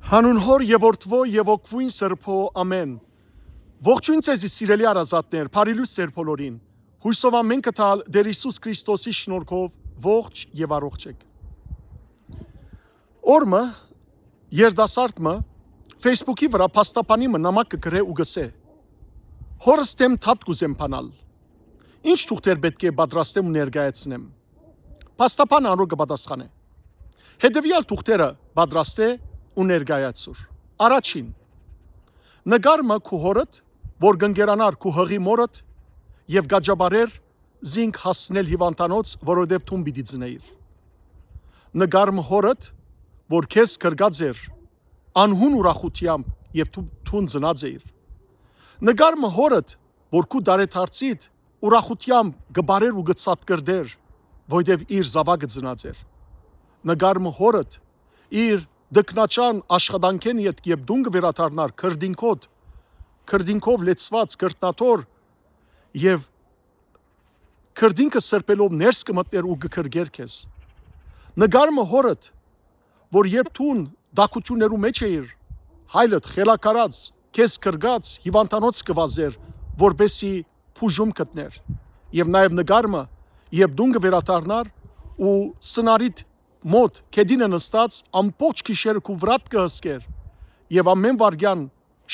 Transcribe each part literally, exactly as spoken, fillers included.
Հանուն Հօր եւ Որդւոյ եւ Հոգւոյն Սրբոյ, ամէն։ Ողջոյն ձեզի, սիրելի հարազատներ, բարի լոյս ձեր բոլորին։ Յոյսով ամէն կը տալ Տէր Յիսուս Քրիստոսի շնորհքով ողջ եւ առողջ էք։ Օր մը երիտասարդ մը Facebook-ի վրայ փաստաբանի մը նամակ կը գրէ ու կ'ըսէ. «Հօրս դէմ դատ կ'ուզեմ բանալ։ Ի՞նչ թուղթեր պէտք է պատրաստեմ ու ներկայացնեմ»։ Փաստաբանը անոր կը պատասխանէ. «Հետեւեալ թուղթերը պատրաստէ ու ներկայացուր։ Առաջին. նկար մը քու հօրդ, որ կ'ընկերանար քու յղի մօրդ եւ կ'աճապարէր զինք հասցնել հիւանդանոց, որովհետեւ դուն պիտի ծնէիր։ Նկար մը հօրդ, որ քեզ գրկած էր անհուն ուրախութեամբ եւ դու, դուն ծնած էիր։ Նկար մը հօրդ, որ քու տարեդարձիդ ուրախութեամբ կը պարէր ու կը ցատկռտէր, որովհետեւ իր զաւակը ծնած էր։ Նկար մը հօրդ, իր տքնաճան աշխատանքէն ետք, երբ դուն կը վերադառնար քրտինքոդ, քրտինքով լեցուած, քրտնաթոր, եւ քրտինքը սրբելով ներս կը մտնէր ու կը գրկէր քեզ։ Նկար մը հօրդ, որ երբ դուն տաքութիւններու մէջ էիր, հայրդ խելագարած, քեզ գրկած, հիւանդանոց կը վազէր, որպէսզի բուժում գտնէր։ Եւ նաեւ նկար մը, երբ դուն կը վերադառնար ու սնարիդ մօտ գետինը նստած, ամբողջ գիշերը քու վրադ կը հսկեր եւ ամէն վայրկեան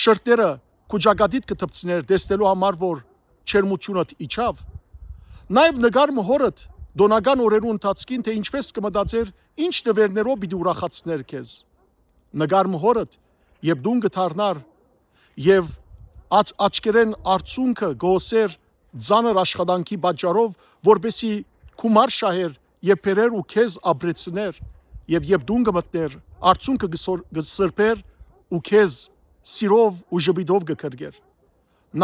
շրթները քու ճակատիդ կը թփցնէր, տեսնելու համար որ ջերմութիւնդ իջաւ։ Նաեւ նկար մը հօրդ տօնական օրերու ընթացքին, թէ ինչպէս կը մտածէր, ինչ նուէրներով պիտի ուրախացներ քեզ։ Նկար մը հօրդ, երբ դուն կը դառնար եւ աչ-, աչքերեն արցունքը կը հոսէր ծանր աշխատանքի պատճառով, որպէսզի քու մար շահեր եւ բերէր ու քեզ ապրեցնէր, եւ երբ դուն կը մտնէր, արցունքը կը սոր-, կը սրբէր ու քեզ սիրով ու ժպիտով կը գրկէր։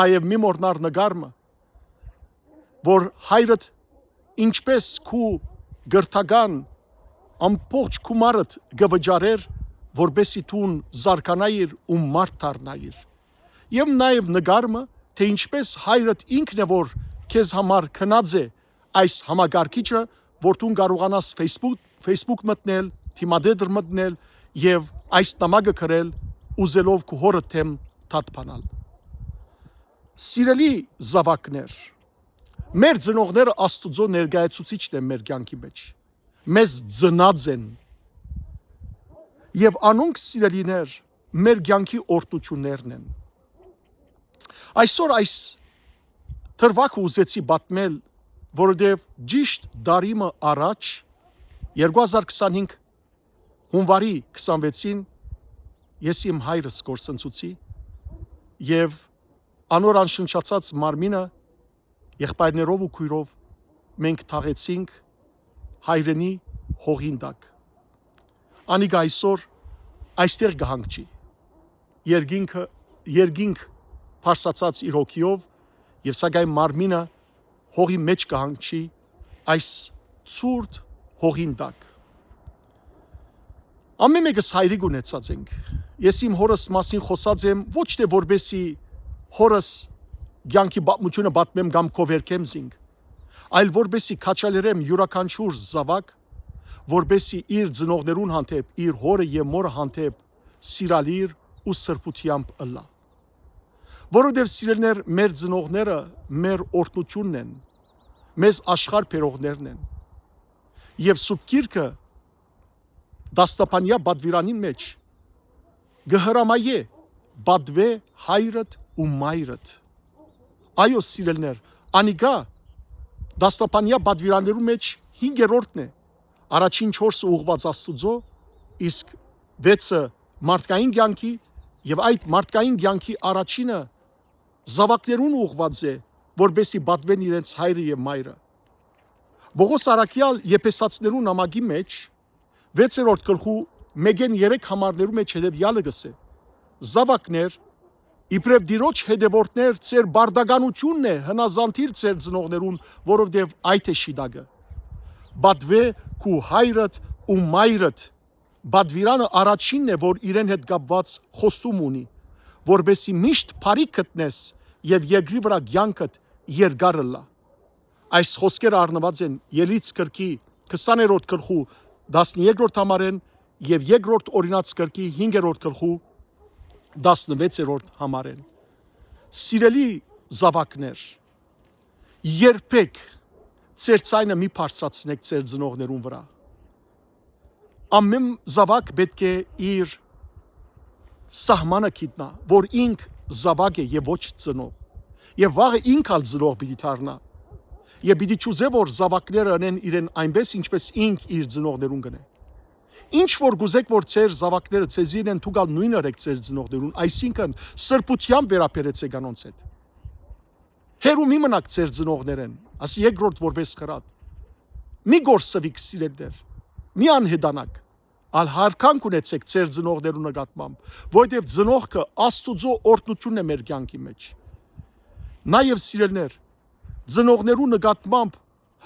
Նաեւ մի մոռնար նկար մը, որ հայրդ ինչպէս քու կրթական ամբողջ քու մարդ կը վճարէր, որպէսզի դուն զարգանայիր ու մարդ դառնայիր։ Եւ նաեւ նկար մը, թէ ինչպէս հայրդ ինքն է, որ քեզ համար գնած է այս համակարգիչը, որ դուն կարողանաս Facebook, Facebook մտնել, դիմատետր մտնել եւ այս նամակը գրել, ուզելով քու հօրդ դէմ դատ բանալ։ Սիրելի զաւակներ, մեր ծնողները Աստուծոյ ներկայացուցիչն են մեր կեանքի մէջ։ Մեզ ծնած են։ Եւ անոնք, սիրելիներ, մեր կեանքի օրհնութիւններն են։ Այսօր այս դրուագը ուզեցի պատմել, որովհետեւ ճիշտ տարի մը առաջ, երկու հազար քսանհինգ հունուարի քսանվեցին, ես իմ հայրս կորսնցուցի եւ անոր անշնչացած մարմինը եղբայրներով ու քոյրով մենք թաղեցինք հայրենի հողին տակ։ Անիկա այսօր այստեղ կը հանգչի, երկինքը, երկինք բարձրացած իր հոգիով, եւ սակայն մարմինը հողի մէջ կը հանգչի այս ցուրտ հողին տակ։ Ամէն մէկս հայրիկ ունեցած ենք։ Ես իմ հորս մասին խօսած եմ ոչ թէ որպեսզի հորս կեանքի պատմութիւնը պատմեմ կամ քովերգեմ զինք, այլ որպեսզի քաջալերեմ իւրաքանչիւր զաւակ, որպեսզի իր ծնողներուն հանդէպ, իր հօրը եւ մօրը հանդէպ սիրալիր ու սրբութեամբ ըլլայ։ Որովհետեւ, սիրելիներ, մեր ծնողները մեր օրհնութիւնն են, մեզ աշխարհ բերողներն են։ Եւ Սուրբ Գիրքը դաստաբանեայ պատուիրանին մէջ կը հրամայէ. «Պատուէ հայրդ ու մայրդ»։ Այո, սիրելիներ, անիկա դաստաբանեայ պատուիրաններու մէջ հինգերորդն է։ Առաջին չորսը ուղղուած Աստուծոյ, իսկ վեցը մարդկային կեանքի, եւ այդ մարդկային կեանքի առաջինը զաւակներուն ուղղուած է, որպեսզի պատուեն իրենց հայրը եւ մայրը։ Պողոս առաքեալ Եփեսացիներու նամակի մէջ, վեցերորդ գլխու մէկէն երեք համարներու մէջ հետեւեալը կ'ըսէ. «Զաւակներ, իբրեւ Տիրոջ հետեւորդներ, ձեր պարտականութիւնն է հնազանդիլ ձեր ծնողներուն, որովհետեւ այդ է շիտակը։ Պատուէ քու հայրդ ու մայրդ»։ Պատուիրանը առաջինն է, որ իրեն հետ կապուած խոստում ունի, որպեսզի միշտ բարիք գտնես եւ երկրի վրայ կեանքդ երկար ըլլայ։ Այս խօսքերը առնուած են Ելից գրքի քսաներորդ գլխու տասներկրորդ համարէն եւ երկրորդ օրինաց կրկի հինգերորդ գլխու տասնվեցերորդ համարէն։ Սիրելի զաւակներ, երբեք ձեր ձայնը մի բարձրացնեք ձեր ծնողներուն վրայ։ Ամէն զաւակ պէտք է իր սահմանը գիտնայ, որ ինք զաւակ է եւ ոչ ծնող։ Եւ վաղը ինք ալ ծնող պիտի դառնայ։ Եւ պիտի չուզէ, որ զաւակները ընեն իրեն այնպէս, ինչպէս ինք իր ծնողներուն կ'ընէ։ Ինչ որ կ'ուզէք, որ ձեր զաւակները ձեզի ընեն, դուք ալ նոյնը ըրէք ձեր ծնողներուն, այսինքն սրբութեամբ վերաբերեցէք անոնց հետ։ Հեռու մի մնաք ձեր ծնողներէն, ասի երկրորդ որպէս խրատ։ Մի կորսուիք, սիրելիներ, մի անհետանաք, ալ յարգանք ունեցէք ձեր ծնողներու նկատմամբ, որովհետեւ ծնողքը Աստուծոյ օրհնութիւնն է մեր կեանքի մէջ։ Նաեւ, սիրելիներ, ծնողներու նկատմամբ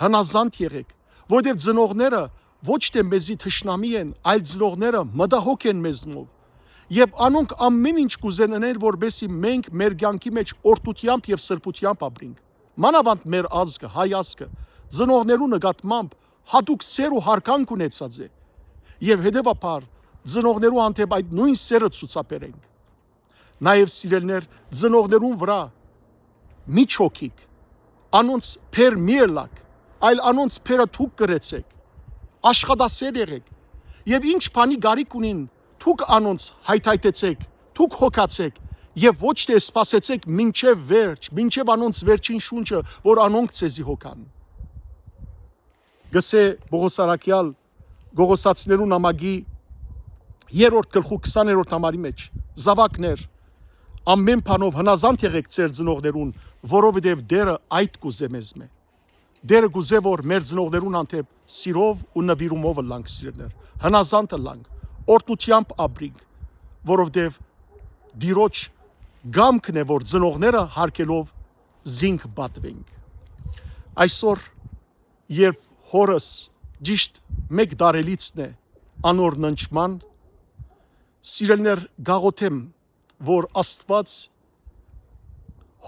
հնազանդ եղէք, որովհետեւ ծնողները ոչ թէ մեզի թշնամի են, այլ ծնողները մտահոգ են մեզմով։ Եւ անոնք ամէն ինչ կ'ուզեն ընել, որպէսզի մենք մեր կեանքի մէջ օրհնութեամբ եւ սրբութեամբ ապրինք։ Մանաւանդ մեր ազգը, հայ ազգը, ծնողներու նկատմամբ յատուկ սէր ու յարգանք ունեցած է։ Եւ հետեւաբար, ծնողներու հանդէպ այդ նոյն սէրը ցուցաբերենք։ Նաեւ, սիրելիներ, ծնողներուն վրայ մի չոքիք, անոնց բեռ մի ըլլաք, այլ անոնց բեռը դուք կրեցէք, աշխատասէր եղէք, եւ ինչ բանի կարիք ունին, դուք անոնց հայթայթեցէք, դուք հոգացէք, եւ ոչ թէ սպասեցէք մինչեւ վերջ, մինչեւ անոնց վերջին շունչը, որ անոնք ձեզի հոգան։ Գսէ Պողոս Արաքեալ Կողոսացիներուն նամակի երրորդ գլխու քսաներորդ համարի մէջ. «Զաւակներ, ամէն բանով հնազանդ եղէք ձեր ծնողներուն, որովհետեւ Տէրը այդ կ'ուզէ մեզմէ»։ Տէրը կ'ուզէ, որ մեր ծնողներուն հանդէպ սիրով ու նուիրումով ըլլանք, սիրելիներ, հնազանդ ըլլանք, օրհնութեամբ ապրինք, որովհետեւ Տիրոջ կամքն է, որ ծնողները յարգելով զինք պատուենք։ Այսօր, երբ հօրս ճիշտ մէկ տարելիցն է անոր ննջման, սիրելիներ, կ'աղօթեմ, որ Աստուած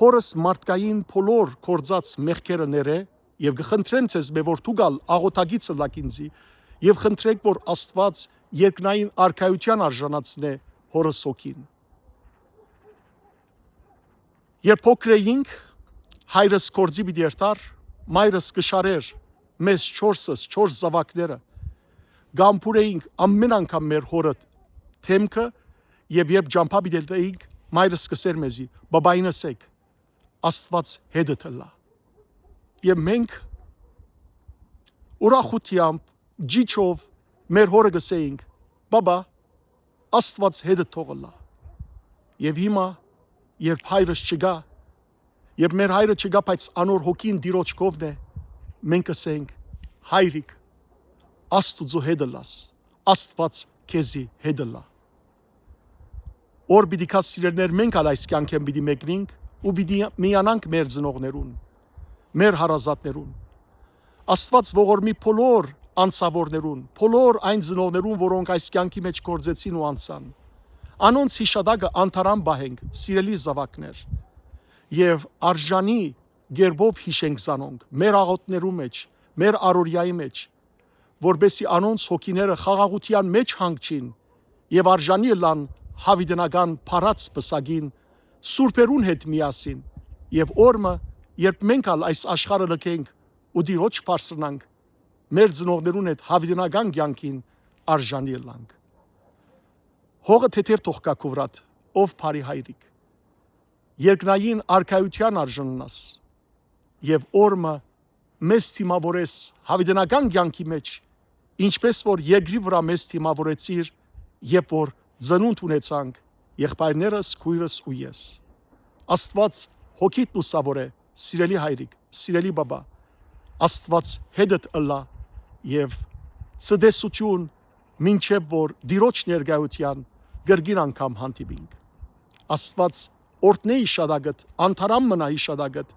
հօրս մարդկային բոլոր գործած մեղքերը ներէ, եւ կը խնդրեմ ձեզմէ, որ դուք ալ աղօթակից ըլլաք ինծի, եւ խնդրէք, որ Աստուած երկնային արքայութեան արժանացնէ հօրս հոգին։ Երբ փոքր էինք, հայրս գործի պիտի երթար, մայրս կը շարէր մեզ չորսս, չորս զաւակները, կ'ամբուրէինք ամէն անգամ մեր հօրը դէմքը, եւ երբ ճամբայ պիտի ելլէինք, մայրս կ'ըսէր մեզի. «Պապային ըսէք, Աստուած հետդ ըլլայ»։ Եւ մենք ուրախութեամբ, ճիչով մեր հօրը կ'ըսէինք. «Պապա, Աստուած հետդ թող ըլլայ»։ Եւ հիմա, երբ հայրս չկայ, երբ մեր հայրը չկայ, բայց անոր հոգին Տիրոջ քովն է, մենք կ'ըսենք. «Հայրիկ, Աստուծոյ հետ ըլլաս, Աստուած քեզի հետ ըլլայ»։ Օր պիտի գայ, սիրելիներ, մենք ալ այս կեանքէն պիտի մեկնենք ու պիտի միանանք մեր ծնողներուն, մեր հարազատներուն։ Աստուած ողորմի բոլոր անցաւորներուն, բոլոր այն ծնողներուն, որոնք այս կեանքի մէջ գործեցին ու անցան։ Անոնց յիշատակը անթարան պահենք, սիրելի զաւակներ, եւ արժանի կերպով յիշենք զանոնք մեր աղօթքներու մէջ, մեր առօրեայի մէջ, որպէսզի անոնց հոգիները խաղաղութեան մէջ հանգչին եւ արժանի ըլլան յաւիտենական փառած պսակին սուրբերուն հետ միասին, եւ օր մը, երբ մենք ալ այս աշխարհը լքենք ու Տիրոջ բարձրանանք, մեր ծնողներուն հետ յաւիտենական կեանքին արժանի ըլլանք։ Հողը թեթեւ թող գայ քու վրադ, ով բարի հայրիկ, երկնային արքայութեան արժանանաս, եւ օր մը մեզ դիմաւորես յաւիտենական կեանքի մէջ, ինչպէս որ երկրի վրայ մեզ դիմաւորեցիր, երբ որ ծնունդ ունեցանք, եղբայրներս, քոյրս ու ես։ Աստուած հոգիդ լուսաւորէ, սիրելի հայրիկ, սիրելի պապա, Աստուած հետդ ըլլայ, եւ ցտեսութիւն, մինչեւ որ Տիրոջ ներկայութեան կրկին անգամ հանդիպինք։ Աստուած օրհնէ յիշատակդ, անթարան մնայ յիշատակդ,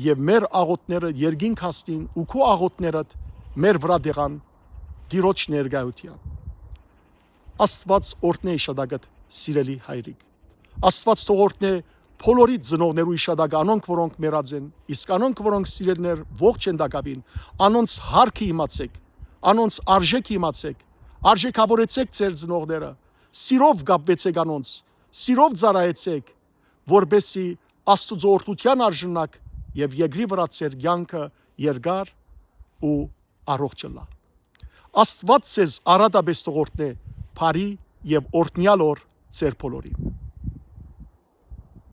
եւ մեր աղօթքները երկինք հասնին ու քու աղօթքներդ մեր վրայ դեղան Տիրոջ ներկայութեան։ Աստուած օրհնէ յիշատակդ, սիրելի հայրիկ։ Աստուած թող օրհնէ բոլորի ծնողներու յիշատակը, անոնք, որոնք մեռած են, իսկ անոնք, որոնք սիրելիներ ողջ են տակաւին, անոնց հարկը իմացէք, անոնց արժեքը իմացէք, Արժեքաւորեցէք ձեր ծնողները, սիրով կապուեցէք անոնց, սիրով ծառայեցէք, որպեսզի Աստուծոյ օրհնութեան արժանաք եւ երկրի վրայ ձեր կեանքը երկար ու առողջ ըլլայ։ Աստուած ձեզ առատապէս թող օրհնէ, բարի եւ օրհնեալ օր ձեր բոլորին։